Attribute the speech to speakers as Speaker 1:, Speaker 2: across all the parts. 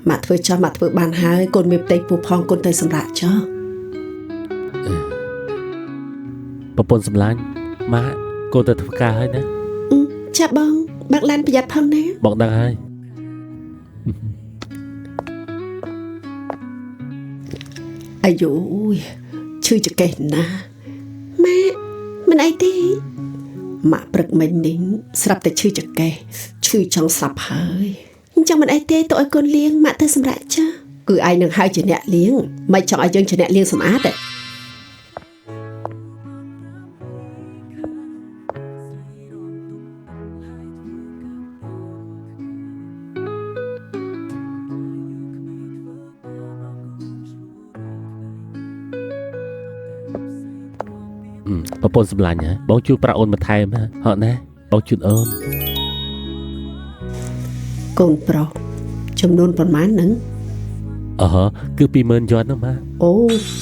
Speaker 1: ម៉ាក់ធ្វើចោះម៉ាក់ធ្វើបានហើយកូនមានផ្ទៃពោះផងកូនទៅសម្រាកចោះ
Speaker 2: ប្រពន្ធសម្លាញ់ម៉ាក់កូនទៅធ្វើការហើយណា
Speaker 1: ចាបងបើកឡានប្រយ័ត្នផងណា
Speaker 2: បងដឹងហើយ
Speaker 1: អាយូយឈឺចង្កេះណាម៉ាក់មិនអីទេម៉ាក់ព្រឹកមិញនេះស្រាប់តែឈឺចង្កេះឈឺចង់ស្លាប់ហើយអញ្ចឹងមិនអីទេទៅឲ្យកូនលាងម៉ាក់ទៅសម្រាកចាគឺឯងនឹងហៅជាអ្នកលាងមិនចង់ឲ្យយើងជាអ្នកលាងសម្អាតទេ
Speaker 2: ប្រពន្ធសម្លាញ់ហ៎បងជួយប្រាក់អូនបន្ថែមហ៎ណាបងជូនអូន
Speaker 1: កូនប្រុសចំនួនប៉ុន្មានហ្នឹង
Speaker 2: អឺគឺ20000យន់ហ្នឹងបាទ
Speaker 1: អូ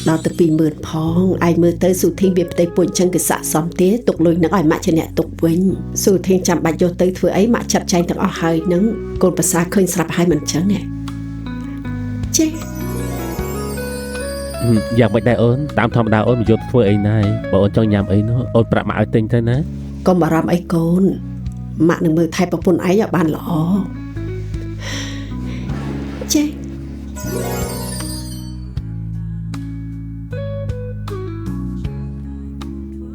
Speaker 1: ដល់ទៅ20000ផងឯងមើលទៅស៊ូធីងវាផ្ទៃពុជអញ្ចឹងគឺស័កសមទេទុកលុយនឹងឲ្យម៉ាក់ជាអ្នកទុកវិញស៊ូធីងចាំបាច់យកទៅធ្វើអីម៉ាក់ចាត់ចែងទាំងអស់ហើយហ្នឹងកូនប្រសាឃើញស្រាប់ហើយមិនអញ្ចឹងទេចេះ
Speaker 2: យ៉ាងមិនដែរអូនតាមធម្មតាអូនមិនយកធ្វើអីណាបើអូនចង់ញ៉ាំអីនោះអូនប្រាប់ម៉ាក់ឲ្យទិញទៅណា
Speaker 1: កុំបារម្ភអីកូនម៉ាក់នឹងមើលថែប្រពន្ធឯងឲ្យបានល្អចេះ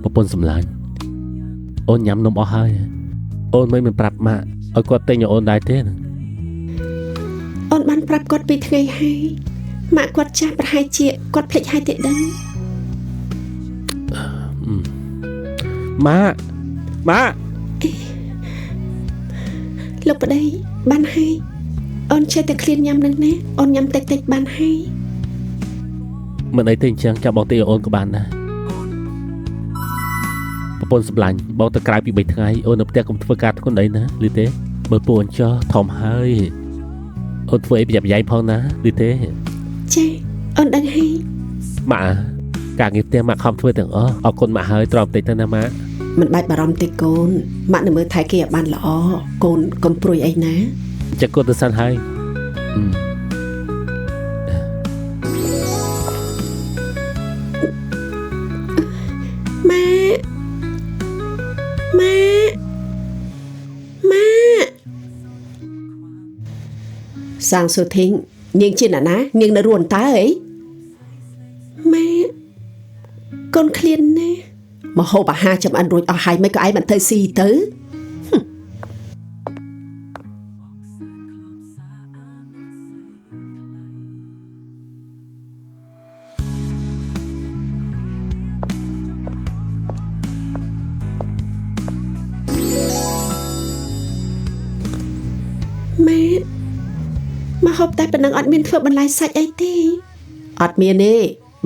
Speaker 2: ប្រពន្ធសម្លាញ់អូនញ៉ាំនំអស់ហើយអូនមិនប្រាប់ម៉ាក់ឲ្យគាត់ទិញឲ្យអូនដែរទេ
Speaker 1: អូនបានប្រាប់គាត់ពីថ្ងៃហើយម៉ាក់គាត់ចាស់ប្រហែលជាគាត់ភ្លេចហើយទេដឹង
Speaker 2: ម៉ាក់ម៉ាក់
Speaker 1: លោកប្តីបានហើយអូនចេះតែឃ្លានញ៉ាំនឹងណាអូនញ៉ាំតិចតិចបានហើយ
Speaker 2: មិនអីទេអញ្ចឹងចាំបងទិញឲ្យអូនក៏បានដែរប្រពន្ធសម្លាញ់បងទៅក្រៅពី3ថ្ងៃអូននៅផ្ទះកុំធ្វើការធ្ងន់អីណាឬទេមើលពួកអូនចោះធំហើយអូនធ្វើអីប្រយ័ត្នប្រយែងផងណាឬទេ
Speaker 1: ចាអូនដឹងហើយ
Speaker 2: ម៉ាក់ការងារផ្ទះម៉ាក់ខំធ្វើទាំងអស់អរគុណម៉ាក់ហើយត្រង់បន្តិចទៅណាម៉ាក់
Speaker 1: មិនបាច់បារម្ភទេកូនម៉ាក់នឹងមើលថែគេឲ្យបានល្អកូនកុំព្រួយអីណា
Speaker 2: ចាកូនទៅសិនហើយ
Speaker 1: ម៉ាក់ម៉ាក់ម៉ាក់សាងស៊ូធីងនាងជាអ្នកណានាងនៅរួនតើអីម៉ែកូនឃ្លានណាមកហូបអាហារចំអិនរួចអស់ហើយមិនក៏ឯងមិនទៅស៊ីទៅម៉ែមកហូបតែប៉ុណ្ណឹងអត់មានធ្វើបន្លែសាច់អីទេអត់មានទេ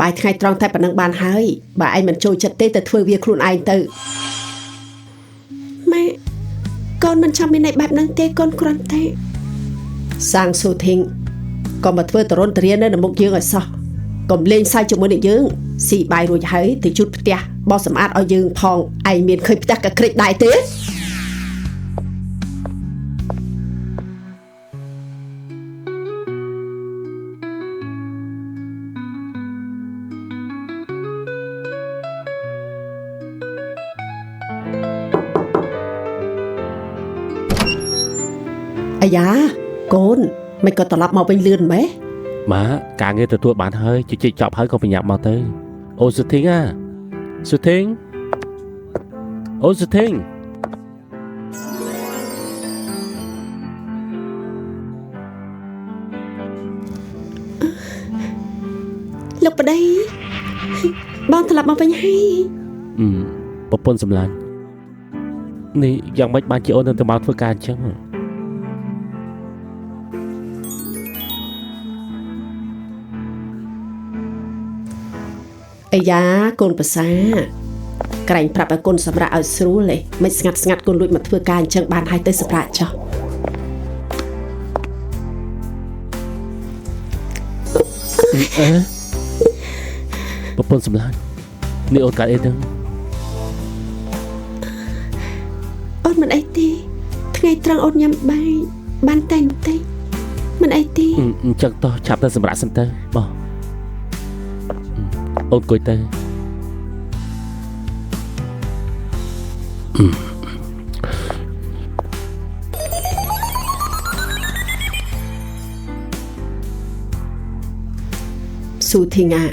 Speaker 1: បាយថ្ងៃត្រង់តែប៉ុណ្ណឹងបានហើយបើឯងមិនចូលចិត្តទេទៅធ្វើវាខ្លួនឯងទៅម៉ែកូនមិនចង់មានន័យបែបហ្នឹងទេកូនគ្រាន់តែសាងស៊ូធីងកុំមកធ្វើតរុនតរៀននៅមុខយើងឲ្យសោះកុំលេងសើចជាមួយនឹងយើងស៊ីបាយរួចហើយទៅជូតផ្ទះបោសសម្អាតឲ្យយើងផងឯងមានឃើញផ្ទះកក្រិចដែរទេអាយ៉ាកូនមិនក៏ត្រឡប់មកវិញលឿនម៉េះ
Speaker 2: ម៉ាការងារទទួលបានហើយជជែកចប់ហើយក៏ប្រញាប់មកទៅអូនស៊ូធីងអាស៊ូធីងអូនស៊ូធីង
Speaker 1: លោកប្តីបងត្រឡប់មកវិញហើយ
Speaker 2: ប្រពន្ធសម្លាញ់នេះយ៉ាងម៉េចបានជាអូននឹងទៅមកធ្វើការអញ្ចឹង
Speaker 1: អាយ៉ាកូនប្រសាក្រែងប្រាប់ឲ្យកូនសម្រាប់ឲ្យស្រួលឯងមិនស្ងាត់ស្ងាត់កូនលួចមកធ្វើការអញ្ចឹងបានហើយទៅសម្រាប់ចោះ
Speaker 2: អេប្រពន្ធសម្លាញ់នេះអូនកាត់អីហ្នឹង
Speaker 1: អូនមិនអីទេថ្ងៃត្រង់អូនញ៉ាំបាយបានតែបន្តិច មិនអីទេ
Speaker 2: អញ្ចឹងតោះឆាប់ទៅសម្រាប់សិនទៅបងអូនអង្គុយទៅ
Speaker 1: ស៊ូធីងា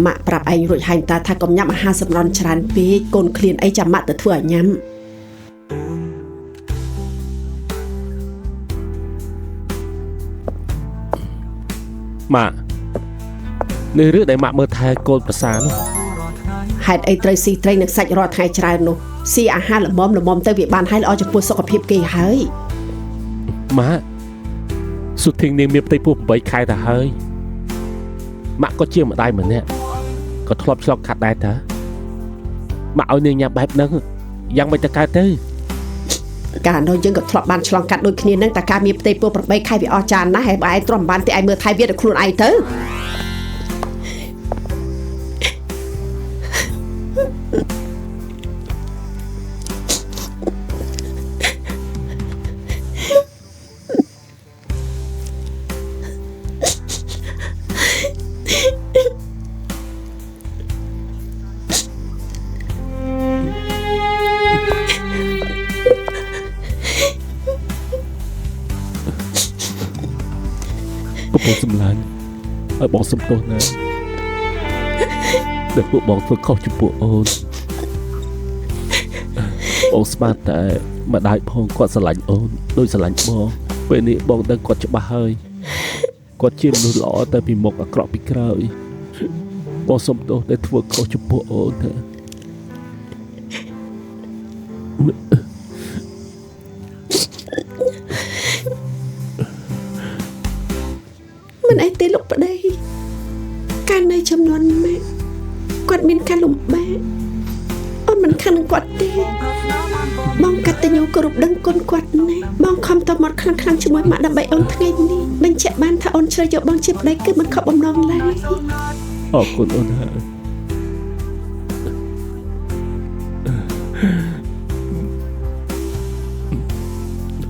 Speaker 1: ម៉ាក់ប្រាប់ឯងរួចហើយតាថាកុំញ៉ាំអាហារសម្រន់ច្រើនពេកកូនឃ្លានអីចាំម៉ាក់ទៅធ្វើឲ្យញ៉ាំ
Speaker 2: ម៉ាក់នេះរឿងដែលម៉ាក់មើលថែកូនប្រសានោះ
Speaker 1: ហេតុអីត្រូវស៊ីត្រីនិងសាច់រាល់ថ្ងៃច្រើននោះស៊ីអាហារល្មមល្មមទៅវាបានហើយល្អចំពោះសុខភាពគេហើយ
Speaker 2: ម៉ាក់សុធីងនាងមានផ្ទៃពោះ8ខែទៅហើយម៉ាក់ក៏ជាម្ដាយម្នាក់ក៏ធ្លាប់ឆ្លងកាត់ដែរតាម៉ាក់ឲ្យនាងញ៉ាំបែបហ្នឹងយ៉ាងមិនទៅកើតទៅ
Speaker 1: កាលនោះយើងក៏ធ្លាប់បានឆ្លងកាត់ដូចគ្នានឹងតែការមានផ្ទៃពោះ8ខែវាអស់ចានណាស់ហើយបើឯងទ្រាំបានទេឯងមើលថែវាដល់ខ្លួនឯងទៅ
Speaker 2: សម្លាញ់ឲ្យបងសុំទោសណាដែលពួកបងធ្វើខុសចំពោះអូនបងស្មានតែម្ដាយផងគាត់ស្រឡាញ់អូនដូចស្រឡាញ់បងពេលនេះបងដឹងគាត់ច្បាស់ហើយគាត់ជាមនុស្សល្អតែពីមុខអាក្រក់ពីក្រោយបងសុំទោសដែលធ្វើខុសចំពោះអូនទេ
Speaker 1: មិនអីទេលោកប្តីកាលនៅចំនួនម៉ាក់គាត់មានការលំបាកអូនមិនខឹងនឹងគាត់ទេបងកតញ្ញូគោរពដឹងគុណគាត់ណាស់បងខំតមាត់ខ្លាំងខ្លាំងជាមួយម៉ាក់ដើម្បីអូនថ្ងៃនេះបញ្ជាក់បានថាអូនជ្រើសយកបងជាប្តីគឺមិនខកបំណងឡើយ
Speaker 2: អរគុណអូនហើយ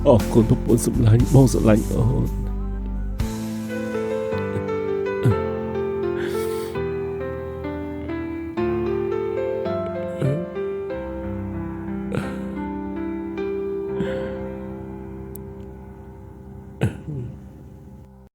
Speaker 2: អរគុណប្រពន្ធសម្លាញ់បងសម្លាញ់អូន